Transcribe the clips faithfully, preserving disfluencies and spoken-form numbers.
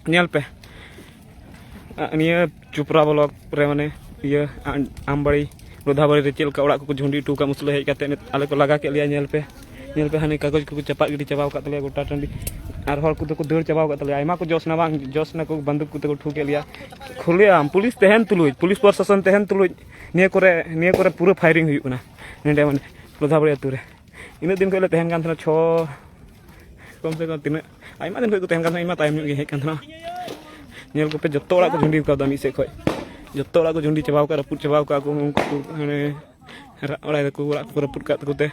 ᱧᱮᱞ ᱯᱮ, ᱟ, ᱱᱤᱭᱟᱹ ᱪᱩᱯᱨᱟ ᱵᱞᱚᱠ ᱨᱮ, ᱢᱟᱱᱮ, ᱤᱭᱟᱹ, ᱟ-, ᱟᱢᱵᱟᱲᱤ, ᱞᱳᱫᱷᱟᱵᱟᱲᱤ ᱨᱮ ᱪᱮᱫ ᱞᱮᱠᱟ ᱚᱲᱟᱜ ᱠᱚᱠᱚ ᱡᱷᱩᱸᱰᱤ ᱦᱚᱴᱚ ᱠᱟᱜᱼᱟ, ᱢᱩᱥᱞᱟᱹ ᱦᱮᱡ ᱠᱟᱛᱮ ᱟᱞᱮ ᱠᱚ ᱞᱟᱜᱟ ᱠᱮᱫ ᱞᱮᱭᱟ᱾ ᱧᱮᱞ ᱯᱮ, ᱧᱮᱞ ᱯᱮ, ᱦᱟᱱᱮ ᱠᱟᱜᱚᱡᱽ ᱠᱚᱠᱚ ᱪᱟᱯᱟᱫ ᱜᱤᱰᱤ ᱪᱟᱵᱟ ᱟᱠᱟᱫ ᱛᱟᱞᱮᱭᱟ ᱜᱚᱴᱟ ᱴᱟᱺᱰᱤ᱾ ᱟᱨ ᱦᱚᱲ ᱠᱚᱫᱚ ᱠᱚ ᱫᱟᱹᱲ ᱪᱟᱵᱟ ᱟᱠᱟᱫ ᱛᱟᱞᱮᱭᱟ, ᱟᱭᱢᱟ ᱠᱚ ᱡᱚᱥ ᱮᱱᱟ, ᱵᱟᱝ ᱡᱚᱥ ᱮᱱᱟ ᱠᱚ, ᱵᱟᱱᱫᱩᱠ ᱠᱚᱛᱮ ᱠᱚ ᱴᱷᱩ ᱠᱮᱫ ᱞᱮᱭᱟ᱾ ᱠᱷᱩᱞᱟᱹᱣᱟᱢ, ᱯᱩᱞᱤᱥ ᱛᱟᱦᱮᱱ ᱛᱩᱞᱩᱡ, ᱯᱩᱞᱤᱥ ᱯᱨᱚᱥᱟᱥᱚᱱ ᱛᱟᱦᱮᱱ ᱛᱩᱞᱩᱡ ᱱᱤᱭᱟᱹ ᱠᱚᱨᱮ, ᱱᱤᱭᱟᱹ ᱠᱚᱨᱮ ᱯᱩᱨᱟᱹ ᱯᱷᱟᱭᱨᱤᱝ ᱦᱩᱭᱩᱜ ᱠᱟᱱᱟ ᱱᱚᱸᱰᱮ, ᱢᱟᱱᱮ, ᱞᱳᱫᱷᱟᱵᱟᱲᱤ ᱟᱹᱛᱩ ᱨᱮ᱾ ᱤᱱᱟᱹᱜ ᱫᱤᱱ ᱠᱷᱚᱱ ᱞᱮ ᱛᱟᱦᱮᱱ ᱠᱟᱱ ᱛᱟᱦᱮᱱᱟ, ᱪᱷᱚ, ᱠᱚᱢ ᱥᱮ ᱠᱚᱢ ᱛᱤᱱᱟᱹᱜ, ᱟᱭᱢᱟ ᱫᱤᱱ ᱠᱷᱚᱱ ᱠᱚ ᱛᱟᱦᱮᱱ ᱠᱟᱱ ᱛᱟᱦᱮᱱᱟ, ᱤᱧ ᱢᱟ ᱛᱟᱭᱚᱢ ᱧᱚᱜ ᱜᱤᱧ ᱦᱮᱡ ᱠᱟᱱ ᱛᱟᱦᱮᱱᱟ᱾ ᱧᱮᱞ ᱠᱚᱯᱮ, ᱡᱚᱛᱚ ᱚᱲᱟᱜ ᱠᱚ ᱡᱷᱩᱸᱰᱤ ᱟᱠᱟᱫᱟ ᱢᱤᱫ ᱥᱮᱫ ᱠᱷᱚᱱ, ᱡᱚᱛᱚ ᱚᱲᱟᱜ ᱠᱚ ᱡᱷᱩᱸᱰᱤ ᱪᱟᱵᱟᱣ ᱟᱠᱟᱫ, ᱨᱟᱹᱯᱩᱫ ᱪᱟᱵᱟᱣ ᱟᱠᱟᱫ ᱠᱚ, ᱩᱱᱠᱩ ᱠᱚ ᱦᱟᱱᱮ ᱨᱟᱜ ᱵᱟᱲᱟᱭ ᱫᱟᱠᱚ, ᱚᱲᱟᱜ ᱠᱚᱠᱚ ᱨᱟᱹᱯᱩᱫ ᱠᱟᱜ ᱛᱟᱠᱚ ᱛᱮ᱾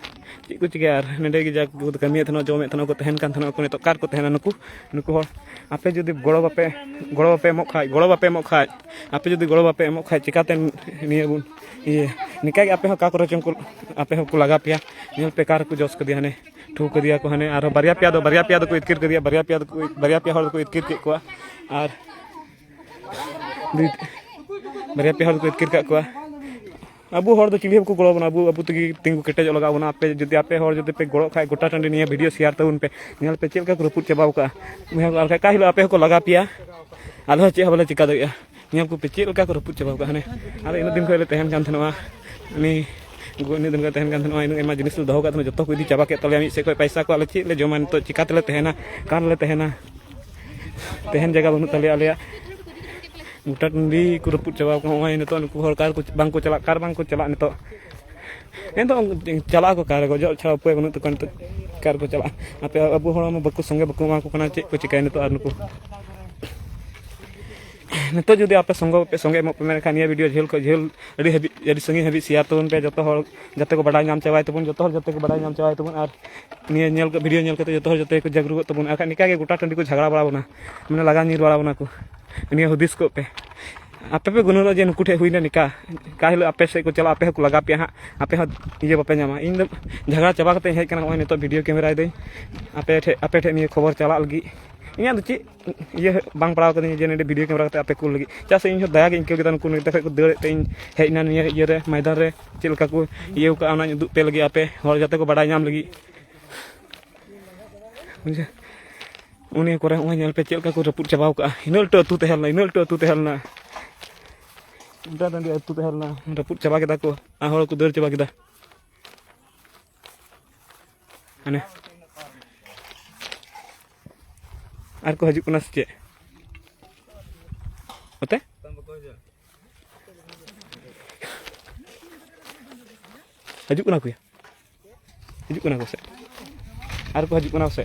ᱪᱮᱫ ᱠᱚ ᱪᱤᱠᱟᱹᱭᱟ? ᱟᱨ ᱱᱚᱸᱰᱮ ᱜᱮ ᱡᱟ ᱠᱚ ᱠᱟᱹᱢᱤᱭᱮᱫ ᱛᱟᱦᱮᱱᱟ, ᱡᱚᱢᱮᱫ ᱛᱟᱦᱮᱱᱟ ᱠᱚ, ᱛᱟᱦᱮᱱ ᱠᱟᱱ ᱛᱟᱦᱮᱱᱟ ᱠᱚ, ᱱᱤᱛᱚᱜ ᱚᱠᱟ ᱨᱮᱠᱚ ᱛᱟᱦᱮᱱᱟ ᱱᱩᱠᱩ, ᱱᱩᱠᱩ ᱦᱚᱲ? ᱟᱯᱮ ᱡᱩᱫᱤ ᱜᱚᱲᱚ ᱵᱟᱯᱮ, ᱜᱚᱲᱚ ᱵᱟᱯᱮ ᱮᱢᱚᱜ ᱠᱷᱟᱡ, ᱜᱚᱲᱚ ᱵᱟᱯᱮ ᱮᱢᱚᱜ ᱠᱷᱟᱡ, ᱟᱯᱮ ᱡᱩᱫᱤ ᱜᱚᱲᱚ ᱵᱟᱯᱮ ᱮᱢᱚᱜ ᱠᱷᱟᱡ, ᱪᱤᱠᱟᱹᱛᱮ ᱱᱤᱭᱟᱹ ᱵᱚᱱ ᱤᱭᱟᱹ? ᱱᱤᱝᱠᱟ ᱜᱮ ᱟᱯᱮ ᱦᱚᱸ ᱚᱠᱟ ᱠᱚᱨᱮ ᱪᱚᱝ ᱠᱚ, ᱟᱯᱮ ᱦᱚᱸᱠᱚ ᱞᱟᱜᱟ ᱯᱮᱭᱟ᱾ ᱧᱮᱞ ᱯᱮ, ᱚᱠᱟ ᱨᱮᱠᱚ ᱡᱚᱥ ᱠᱟᱫᱮᱭᱟ, ᱦᱟᱱᱮ ᱴᱷᱩ ᱠᱟᱫᱮᱭᱟ ᱠᱚ, ᱦᱟᱱᱮ ᱟᱨᱦᱚᱸ ᱵᱟᱨᱭᱟ ᱯᱮᱭᱟ ᱫᱚ, ᱵᱟᱨᱭᱟ ᱯᱮᱭᱟ ᱫᱚᱠᱚ ᱤᱛᱠᱤᱨ ᱠᱟᱫᱮᱭᱟ, ᱵᱟᱨᱭᱟ ᱯᱮᱭᱟ ᱫᱚᱠᱚ, ᱵᱟᱨᱭᱟ ᱯᱮᱭᱟ ᱦᱚᱲ ᱫᱚᱠᱚ ᱤᱛᱠᱤᱨ ᱠᱮᱫ ᱠᱚᱣᱟ᱾ ᱟᱨ ᱫᱩᱭ, ᱵᱟᱨᱭᱟ ᱯᱮᱭᱟ ᱦᱚᱲ ᱫᱚᱠᱚ ᱤᱛᱠᱤᱨ ᱠᱟᱜ ᱠᱚᱣᱟ᱾ ᱟᱵᱚ ᱦᱚᱲ ᱫᱚ ᱪᱤᱞᱤ ᱦᱚᱸ ᱵᱟᱠᱚ ᱜᱚᱲᱚ ᱟᱵᱚᱱᱟ, ᱟᱵᱚ, ᱟᱵᱚ ᱛᱮᱜᱮ ᱛᱤᱸᱜᱩ ᱠᱮᱴᱮᱡᱚᱜ ᱞᱟᱜᱟᱣ ᱵᱚᱱᱟ᱾ ᱟᱯᱮ ᱡᱩᱫᱤ, ᱟᱯᱮ ᱦᱚᱲ ᱡᱩᱫᱤ ᱯᱮ ᱜᱚᱲᱚᱜ ᱠᱷᱟᱡ, ᱜᱚᱴᱟ ᱴᱟᱺᱰᱤ ᱱᱤᱭᱟᱹ ᱵᱷᱤᱰᱤᱭᱳ ᱥᱮᱭᱟᱨ ᱛᱟᱵᱚᱱ ᱯᱮ᱾ ᱧᱮᱞ ᱯᱮ ᱪᱮᱫ ᱞᱮᱠᱟ ᱠᱚ ᱨᱟᱹᱯᱩᱫ ᱪᱟᱵᱟᱣ ᱠᱟᱜᱼᱟ᱾ ᱟᱨ ᱵᱟᱠᱷᱟᱡ ᱚᱠᱟ ᱦᱤᱞᱳᱜ ᱟᱯᱮ ᱦᱚᱸᱠᱚ ᱞᱟᱜᱟ ᱯᱮᱭᱟ, ᱟᱞᱮ ᱦᱚᱸ ᱪᱮᱫ ᱦᱚᱸ ᱵᱟᱞᱮ ᱪᱤᱠᱟ ᱫᱟᱲᱮᱭᱟᱜᱼᱟ᱾ ᱧᱮᱞ ᱠᱚᱯᱮ ᱪᱮᱫ ᱞᱮᱠᱟ ᱠᱚ ᱨᱟᱹᱯᱩᱫ ᱪᱟᱵᱟᱣ ᱠᱟᱜᱼᱟ᱾ ᱦᱟᱱᱮ ᱟᱫᱚ ᱤᱱᱟᱹᱜ ᱫᱤᱱ ᱠᱷᱚᱱ ᱞᱮ ᱛᱟᱦᱮᱱ ᱠᱟᱱ ᱛᱟᱦᱮᱱᱚᱜᱼᱟ, ᱩᱱᱤ ᱜᱚ-, ᱤᱱᱟᱹᱜ ᱫᱤᱱ ᱠᱷᱚᱱ ᱛᱟᱦᱮᱱ ᱠᱟᱱ ᱛᱟᱦᱮᱱᱚᱜᱼᱟ, ᱤᱱᱟᱹᱜ ᱟᱭᱢᱟ ᱡᱤᱱᱤᱥ ᱞᱮ ᱫᱚᱦᱚ ᱠᱟᱜ ᱛᱟᱦᱮᱱᱟ, ᱡᱚᱛᱚ ᱠᱚ ᱤᱫᱤ ᱪᱟᱵᱟ ᱠᱮᱫ ᱛᱟᱞᱮᱭᱟ ᱢᱤᱫ ᱥᱮᱫ ᱠᱷᱚᱱ᱾ ᱯᱚᱭᱥᱟ ᱠᱚ ᱟᱞᱮ ᱪᱮᱫ ᱞᱮ ᱡᱚᱢᱟ ᱱᱤᱛᱚᱜ, ᱪᱤᱠᱟ ᱛᱮᱞᱮ ᱛᱟᱦᱮᱱᱟ, ᱚᱠᱟ ᱨᱮᱞᱮ ᱛᱟᱦᱮᱱᱟ? ᱛᱟᱦᱮᱱ ᱡᱟᱭᱜᱟ ᱵᱟᱹᱱᱩᱜ ᱛᱟᱞᱮᱭᱟ ᱟᱞᱮᱭᱟᱜ᱾ ᱜᱚᱴᱟ ᱴᱟᱺᱰᱤ ᱠᱚ ᱨᱟᱹᱯᱩᱫ ᱪᱟᱵᱟ ᱠᱟᱜᱼᱟ᱾ ᱱᱚᱜᱼᱚᱭ ᱱᱤᱛᱚᱜ ᱱᱩᱠᱩ ᱦᱚᱲ ᱚᱠᱟ ᱨᱮᱠᱚ ᱵᱟᱝ ᱠᱚ ᱪᱟᱞᱟᱜ, ᱚᱠᱟ ᱨᱮ ᱵᱟᱝ ᱠᱚ ᱪᱟᱞᱟᱜ ᱱᱤᱛᱚᱜ᱾ ᱮᱱᱫᱚ ᱪᱟᱞᱟᱜ ᱟᱠᱚ ᱚᱠᱟ ᱨᱮ? ᱜᱚᱡᱚᱜ ᱪᱷᱟᱲᱟ ᱩᱯᱟᱹᱭ ᱵᱟᱹᱱᱩᱜ ᱛᱟᱠᱚᱣᱟ ᱱᱤᱛᱚᱜ, ᱚᱠᱟ ᱨᱮᱠᱚ ᱪᱟᱞᱟᱜᱼᱟ? ᱟᱯᱮ ᱟᱵᱚ ᱦᱚᱲ ᱢᱟ ᱵᱟᱠᱚ, ᱥᱚᱸᱜᱮ ᱵᱟᱠᱚ ᱮᱢᱟ ᱠᱚ ᱠᱟᱱᱟ, ᱪᱮᱫ ᱠᱚ ᱪᱤᱠᱟᱹᱭᱟ ᱱᱤᱛᱚᱜ? ᱟᱨ ᱱᱩᱠᱩ ᱱᱤᱛᱚᱜ ᱡᱩᱫᱤ ᱟᱯᱮ ᱥᱚᱸᱜᱮ ᱯᱮ, ᱥᱚᱸᱜᱮ ᱮᱢᱚᱜ ᱯᱮ ᱢᱮᱱ ᱠᱷᱟᱱ, ᱱᱤᱭᱟᱹ ᱵᱷᱤᱰᱤᱭᱳ ᱡᱷᱟᱹᱞ ᱠᱷᱚᱱ ᱡᱷᱟᱹᱞ ᱟᱹᱰᱤ ᱦᱟᱹᱵᱤᱡ, ᱟᱹᱰᱤ ᱥᱟᱺᱜᱤᱧ ᱦᱟᱹᱵᱤᱡ ᱥᱮᱭᱟᱨ ᱛᱟᱵᱚᱱ ᱯᱮ, ᱡᱚᱛᱚ ᱦᱚᱲ ᱡᱟᱛᱮ ᱠᱚ ᱵᱟᱰᱟᱭ ᱧᱟᱢ ᱪᱟᱵᱟᱭ ᱛᱟᱵᱚᱱ, ᱡᱚᱛᱚ ᱦᱚᱲ ᱡᱟᱛᱮ ᱠᱚ ᱵᱟᱰᱟᱭ ᱧᱟᱢ ᱪᱟᱵᱟᱭ ᱛᱟᱵᱚᱱ᱾ ᱟᱨ ᱱᱤᱭᱟᱹ ᱧᱮᱞ, ᱵᱷᱤᱰᱤᱭᱳ ᱧᱮᱞ ᱠᱟᱛᱮ ᱡᱚᱛᱚ ᱦᱚᱲ ᱡᱟᱛᱮ ᱠᱚ ᱡᱟᱜᱽᱨᱩᱠᱚᱜ ᱛᱟᱵᱚᱱ᱾ ᱟᱨ ᱵᱟᱠᱷᱟᱡ ᱱᱤᱝᱠᱟ ᱜᱮ ᱜᱚᱴᱟ ᱴᱟᱺᱰᱤ ᱠᱚ ᱡᱷᱟᱜᱽᱲᱟ ᱵᱟᱲᱟ ᱵᱚᱱᱟ, ᱢᱟᱱᱮ ᱞᱟᱜᱟ ᱧᱤᱨ ᱵᱟᱲᱟ ᱵᱚᱱᱟ ᱠᱚ᱾ ᱱᱤᱭᱟᱹ ᱦᱩᱫᱤᱥ ᱠᱚᱜ ᱯᱮ᱾ ᱟᱯᱮ ᱯᱮ ᱜᱩᱱᱟᱹᱱᱚᱜᱼᱟ ᱡᱮ ᱱᱩᱠᱩ ᱴᱷᱮᱡ ᱦᱩᱭᱱᱟ ᱱᱤᱝᱠᱟ, ᱚᱠᱟ ᱦᱤᱞᱳᱜ ᱟᱯᱮ ᱥᱮᱫ ᱠᱚ ᱪᱟᱞᱟᱜᱼᱟ, ᱟᱯᱮ ᱦᱚᱸᱠᱚ ᱞᱟᱜᱟ ᱯᱮᱭᱟ ᱦᱟᱸᱜ, ᱟᱯᱮ ᱦᱚᱸ ᱤᱭᱟᱹ ᱵᱟᱯᱮ ᱧᱟᱢᱟ᱾ ᱤᱧ ᱫᱚ ᱡᱷᱟᱜᱽᱲᱟ ᱪᱟᱵᱟ ᱠᱟᱛᱮ ᱤᱧ ᱦᱮᱡ ᱠᱟᱱᱟ, ᱱᱚᱜᱼᱚᱭ ᱱᱤᱛᱚᱜ ᱵᱷᱤᱰᱤᱭᱳ ᱠᱮᱢᱮᱨᱟᱭ ᱫᱟᱹᱧ ᱟᱯᱮ ᱴᱷᱮᱡ, ᱟᱯᱮ ᱴᱷᱮᱡ ᱱᱤᱭᱟᱹ ᱠᱷᱚᱵᱚᱨ ᱪᱟᱞᱟᱜ ᱞᱟᱹᱜᱤᱫ᱾ ᱤᱧᱟᱹᱜ ᱫᱚ ᱪᱮᱫ ᱤᱭᱟᱹ ᱵᱟᱝ ᱯᱟᱲᱟᱣ ᱠᱟᱹᱫᱤᱧᱟ ᱡᱮ ᱱᱚᱰᱮ ᱵᱷᱤᱰᱤᱭᱳ ᱠᱮᱢᱮᱨᱟ ᱠᱟᱛᱮ ᱟᱯᱮ ᱠᱩᱞ ᱞᱟᱹᱜᱤᱫ᱾ ᱪᱮᱫᱟᱜ ᱥᱮ ᱤᱧ ᱦᱚᱸ ᱫᱟᱭᱟ ᱜᱮ ᱟᱹᱭᱠᱟᱹᱣ ᱠᱮᱫᱟ, ᱱᱩᱠᱩ ᱱᱚᱛᱮ ᱠᱷᱚᱡ ᱠᱚ ᱫᱟᱹᱲᱮᱫ ᱛᱮ ᱤᱧ ᱦᱮᱡ ᱮᱱᱟ ᱱᱤᱭᱟᱹ ᱤᱭᱟᱹ ᱨᱮ, ᱢᱚᱭᱫᱟᱱ ᱨᱮ᱾ ᱪᱮᱫ ᱞᱮᱠᱟ ᱠᱚ ᱤᱭᱟᱹᱣ ᱠᱟᱜᱼᱟ, ᱚᱱᱟᱧ ᱩᱫᱩᱜ ᱯᱮ ᱞᱟᱹᱜᱤᱫ ᱟᱯᱮ ᱦᱚᱲ ᱡᱟᱛᱮ ᱠᱚ ᱵᱟᱰᱟᱭ ᱧᱟᱢ ᱞᱟᱹᱜᱤᱫ᱾ ᱵᱩᱡᱷᱟᱹᱣ? ᱩᱱᱤ ᱠᱚᱨᱮ ᱦᱚᱸᱜᱼᱚᱭ ᱧᱮᱞ ᱯᱮ ᱪᱮᱫ ᱞᱮᱠᱟ ᱠᱚ ᱨᱟᱹᱯᱩᱫ ᱪᱟᱵᱟᱣ ᱠᱟᱜᱼᱟ᱾ ᱤᱱᱟᱹ ᱞᱟᱹᱴᱩ ᱟᱹᱛᱩ ᱛᱟᱦᱮᱸ ᱞᱮᱱᱟ, ᱤᱱᱟᱹ ᱞᱟᱹᱴᱩ ᱟᱹᱛᱩ ᱛᱟᱦᱮᱸ ᱞᱮᱱᱟ, ᱤᱱᱟᱹ ᱞᱟᱹᱴᱩ ᱟᱹᱛᱩ ᱛᱟᱦᱮᱸ ᱞᱮᱱᱟ, ᱨᱟᱹᱯᱩᱫ ᱪᱟᱵᱟ ᱠᱮᱫᱟ ᱠᱚ ᱟᱨ ᱦᱚᱲ ᱠᱚ ᱫᱟᱹᱲ ᱪᱟᱵᱟ ᱠᱮᱫᱟ᱾ ᱦᱟᱱᱮ ᱟᱨ ᱠᱚ ᱦᱤᱡᱩᱜ ᱠᱟᱱᱟ ᱥᱮ ᱪᱮᱫ? ᱚᱛᱮ? ᱦᱤᱡᱩᱜ ᱠᱟᱱᱟ ᱠᱚ ᱭᱟ? ᱦᱤᱡᱩᱜ ᱠᱟᱱᱟ ᱠᱚ ᱥᱮ? ᱟᱨ ᱠᱚ ᱦᱤᱡᱩᱜ ᱠᱟᱱᱟ ᱥᱮ?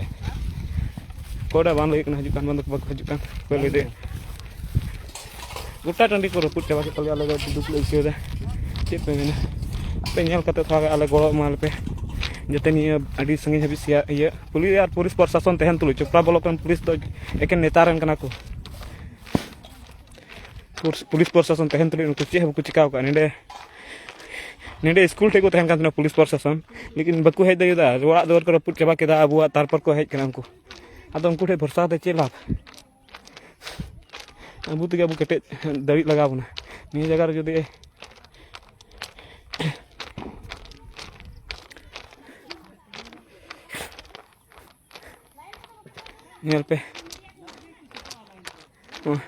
ᱚᱠᱚᱭ ᱵᱟᱝ ᱞᱟᱹᱭ ᱠᱟᱱᱟ, ᱦᱤᱡᱩᱜ ᱠᱟᱱ ᱵᱟᱝ ᱫᱚ ᱵᱟᱠᱚ ᱦᱤᱡᱩᱜ ᱠᱟᱱ, ᱚᱠᱚᱭ ᱞᱟᱹᱭ ᱫᱟᱲᱮᱭᱟᱜᱼᱟ? ᱜᱚᱴᱟ ᱴᱟᱺᱰᱤ ᱠᱚ ᱨᱟᱹᱯᱩᱫ ᱪᱟᱵᱟ ᱠᱮᱫ ᱛᱟᱞᱮᱭᱟ, ᱟᱞᱮ ᱫᱚ ᱟᱹᱰᱤ ᱫᱩᱠ ᱞᱮ ᱟᱹᱭᱠᱟᱹᱣ ᱮᱫᱟ᱾ ᱪᱮᱫ ᱯᱮ ᱢᱮᱱᱟ? ᱟᱯᱮ ᱧᱮᱞ ᱠᱟᱛᱮ ᱛᱷᱚᱲᱟ ᱟᱞᱮ ᱜᱚᱲᱚ ᱮᱢᱟ ᱞᱮᱯᱮ, ᱡᱟᱛᱮ ᱱᱤᱭᱟᱹ ᱟᱹᱰᱤ ᱥᱟᱺᱜᱤᱧ ᱦᱟᱹᱵᱤᱡ ᱥᱮᱭᱟ-, ᱤᱭᱟᱹ, ᱯᱩᱞᱤᱥ ᱟᱨ ᱯᱩᱞᱤᱥ ᱯᱨᱚᱥᱟᱥᱚᱱ ᱛᱟᱦᱮᱱ ᱛᱩᱞᱩᱡ, ᱪᱳᱯᱲᱟ ᱵᱞᱚᱠ ᱨᱮᱱ ᱯᱩᱞᱤᱥ ᱫᱚ ᱮᱠᱮᱱ ᱱᱮᱛᱟ ᱨᱮᱱ ᱠᱟᱱᱟ ᱠᱚ᱾ ᱯᱩᱞᱤᱥ, ᱯᱩᱞᱤᱥ ᱯᱨᱚᱥᱟᱥᱚᱱ ᱛᱟᱦᱮᱱ ᱛᱩᱞᱩᱡ ᱩᱱᱠᱩ ᱪᱮᱫ ᱦᱚᱸ ᱵᱟᱠᱚ ᱪᱤᱠᱟᱹᱣ ᱠᱟᱜᱼᱟ᱾ ᱱᱚᱰᱮ, ᱱᱚᱰᱮ ᱥᱠᱩᱞ ᱴᱷᱮᱡ ᱠᱚ ᱛᱟᱦᱮᱱ ᱠᱟᱱ ᱛᱟᱦᱮᱱᱟ ᱯᱩᱞᱤᱥ ᱯᱨᱚᱥᱟᱥᱚᱱ, ᱞᱮᱠᱤᱱ ᱵᱟᱠᱚ ᱦᱮᱡ ᱫᱟᱲᱮᱭᱟᱫᱟ᱾ ᱚᱲᱟᱜ ᱫᱩᱣᱟᱹᱨ ᱠᱚ ᱨᱟᱹᱯᱩᱫ ᱪᱟᱵᱟ ᱠᱮᱫᱟ ᱟᱵᱚᱣᱟᱜ, ᱛᱟᱨᱯᱚᱨ ᱠᱚ ᱦᱮᱡ ᱠᱟᱱᱟ ᱩᱱᱠᱩ᱾ ᱟᱫᱚ ᱩᱱᱠᱩ ᱴᱷᱮᱡ ᱵᱷᱚᱨᱥᱟ ᱠᱟᱛᱮ ᱪᱮᱫ ᱞᱟᱵᱷ? ᱟᱵᱚ ᱛᱮᱜᱮ ᱟᱵᱚ ᱠᱮᱴᱮᱡ ᱫᱟᱲᱮᱜ ᱞᱟᱜᱟᱣ ᱵᱚᱱᱟ᱾ ᱱᱤᱭᱟᱹ ᱡᱟᱭᱜᱟ ᱨᱮ ᱡᱩᱫᱤ ᱧᱮᱞ ᱯᱮ, ᱱᱚᱣᱟ